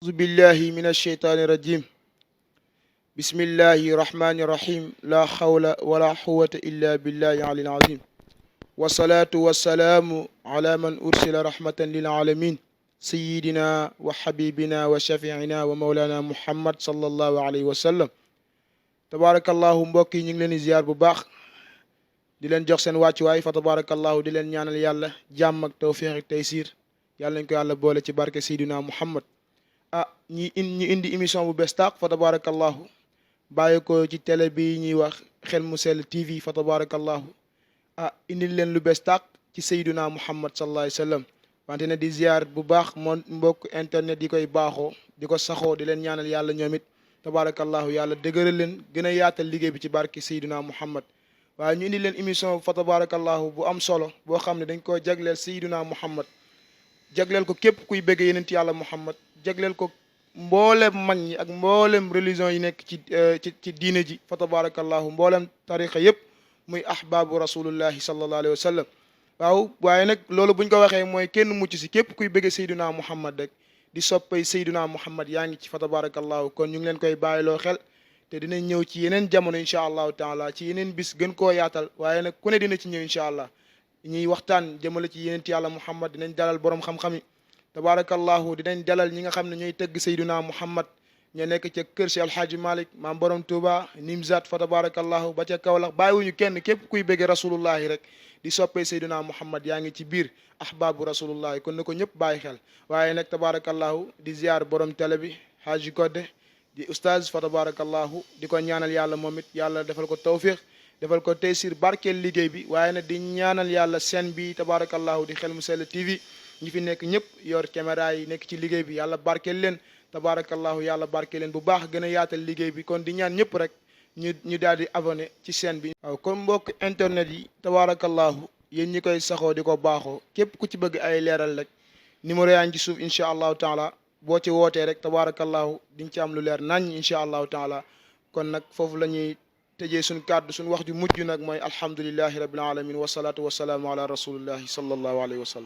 أعوذ بالله من الشيطان الرجيم بسم الله الرحمن الرحيم لا حول ولا قوة إلا بالله العلي العظيم والصلاة والسلام على من أرسل رحمة للعالمين سيدنا وحبيبنا وشفيعنا ومولانا محمد صلى الله عليه وسلم tabarakallahu mbokk yi ñu ngi leen di ziar bu baax di leen jox seen wàccuwaay fa tabarakallahu di leen ñaanal yàlla jàmm ak tawfiq ak taysiir yàlla nañ ko yàlla boole ci barke Seydina Muhammad ñi indi émission bu bees tàq fa tabarakallahu bàyyi ko ci télé bi ñuy wax xel mu sell TV fa tabarakallahu indil leen lu bees tàq ci Seydina Muhammad sallallahu alayhi wa sallam wante ne di ziar bu baax moom mbokk internet yi koy baaxoo di ko saxoo di leen ñaanal yàlla ñoom it tabarakallahu yàlla dëgëral leen gën a yaatal liggéey bi ci barke Seydina Muhammad waaye ñu indi leen émission fa tabarakallahu bu am solo boo xam ne dañ koo jagleel Seydina Muhammad jagleel ko képp kuy bëgg yenent yàlla Muhammad jagleel ko mboolem mag ñi ak mboolem religion yi nekk ci diine ji fa tabarakallahu mboolem tariqa yëpp muy ahbaabu rasulullahi sallallahu alayhi wa sallam waaw waaye nag loolu buñ ko waxee mooy kenn mucc si képp kuy bëgg Seydina Muhammad rek di soppay Seydina Muhammad yaa ngi ci fa tabarakallahu kon ñu ngi leen koy bàyyiloo xel te dinañ ñëw ci yeneen jamono incha allahu taala ci yeneen bis gën koo yaatal waaye nag ku ne dina ci ñëw incha allah ñuy waxtaan jëmale ci yeneen yàlla Muhammad dinañ dalal borom xam-xam yi tabarakallahu dinañ dalal ñi nga xam ne ñooy tëgg Seydina Muhammad ña nekk ca kër si alhaaji Malick maam borom Touba Nimzat fa tabarakallahu ba ca Kaolack bàyyiwuñu kenn képp kuy bëgge rasulullahi rek di soppee Seydina Muhammad yaa ngi ci biir ahbaabu rasulullahi kon na ko ñëpp bàyyi xel waaye nag tabarakallahu di ziar borom télé bi Haji Codé di oustaz fa tabarakallahu di ko ñaanal yàlla moom it yàlla defal ko tawfiq defal ko taysir barkeel liggéey bi waaye nag di ñaanal yàlla seen bi tabarakallahu di xel mu sell TV ñi fi nekk ñëpp yor caméra yi nekk ci liggéey bi yàlla barkeel leen tabarakallahu yàlla barkeel leen bu baax gën a yaatal liggéey bi kon di ñaan ñëpp rek ñu daal di abonné ci chaîne bi waaw kon mbokk internet yi tabarakallahu yéen ñi koy saxoo di ko baaxoo képp ku ci bëgg ay leeral rek numéro yaa ngi ci suuf incha allahu taala boo ci wootee rek tabarakallahu di nga ci am lu leer nañ incha allahu taala kon nag foofu la ñuy tëjee suñ kàddu suñ wax ju mujj nag mooy alhamdulillahi rabbil alamin wasalaatu wasalaamu ala rasulillahi sallallahu alayhi wa sallam